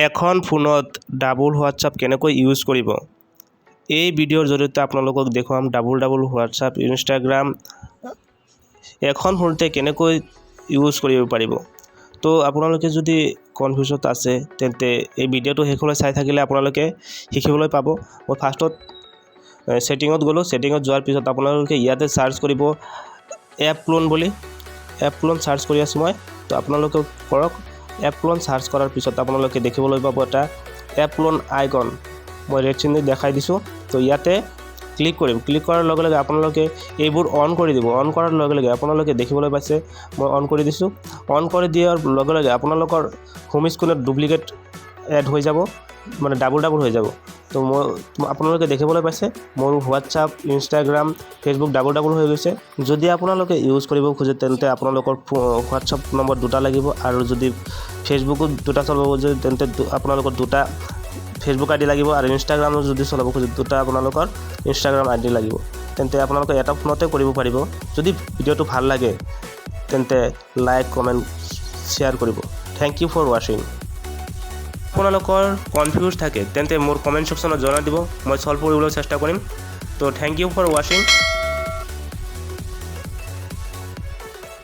এখন ফোনত double WhatsApp কেনেকৈ ইউজ কৰিব, এই ভিডিঅ'ৰ জৰিয়তে আপোনালোকক দেখুৱাম। ডাবল ডাবল হোৱাটছআপ, ইনষ্টাগ্ৰাম এখন ফোনতে কেনেকৈ ইউজ কৰিব পাৰিব। তো আপোনালোকে যদি কনফিউজত আছে, তেন্তে এই ভিডিঅ'টো শেষলৈ চাই থাকিলে আপোনালোকে শিকিবলৈ পাব। মই ফাৰ্ষ্টত ছেটিঙত গ'লোঁ। ছেটিঙত যোৱাৰ পিছত আপোনালোকে ইয়াতে চাৰ্চ কৰিব এপ ক্লোন বুলি। এপ ক্লোন চাৰ্চ কৰি আছোঁ মই, তো আপোনালোকেও কৰক। এপ ক্লোন চাৰ্চ কৰাৰ পিছত আপোনালোকে দেখিবলৈ পাব এটা এপ ক্লোন আইকন। মই ৰেড চিহ্ন দেখাই দিছোঁ। তো ইয়াতে ক্লিক কৰিম। ক্লিক কৰাৰ লগে লগে আপোনালোকে এইবোৰ অন কৰি দিব। অন কৰাৰ লগে লগে আপোনালোকে দেখিবলৈ পাইছে, মই অন কৰি দিছোঁ। অন কৰি দিয়াৰ লগে লগে আপোনালোকৰ হোম স্ক্ৰীণত ডুপ্লিকেট এড হৈ যাব, মানে ডাবল ডাবল হৈ যাব। তো মই আপোনালোকে দেখিবলৈ পাইছে, মোৰ WhatsApp, Instagram, Facebook double double হৈ গৈছে। যদি আপোনালোকে ইউজ কৰিব খোজে, তেন্তে আপোনালোকৰ হোৱাটছআপ নম্বৰ দুটা লাগিব আৰু যদি ফেচবুকত দুটা চলাব খোজে, তেন্তে আপোনালোকৰ দুটা ফেচবুক আই ডি লাগিব আৰু ইনষ্টাগ্ৰামত যদি চলাব খোজে, দুটা আপোনালোকৰ ইনষ্টাগ্ৰাম আই ডি লাগিব। তেন্তে আপোনালোকে এটা ফোনতে কৰিব পাৰিব। যদি ভিডিঅ'টো ভাল লাগে, তেন্তে লাইক, কমেণ্ট, শ্বেয়াৰ কৰিব। Thank you for watching. আপোনালোকৰ কনফিউজ থাকে, তেন্তে মোৰ কমেণ্ট ছেকশ্যনত জনাই দিব, মই ছল্ভ কৰিবলৈ চেষ্টা কৰিম। তো thank you for watching.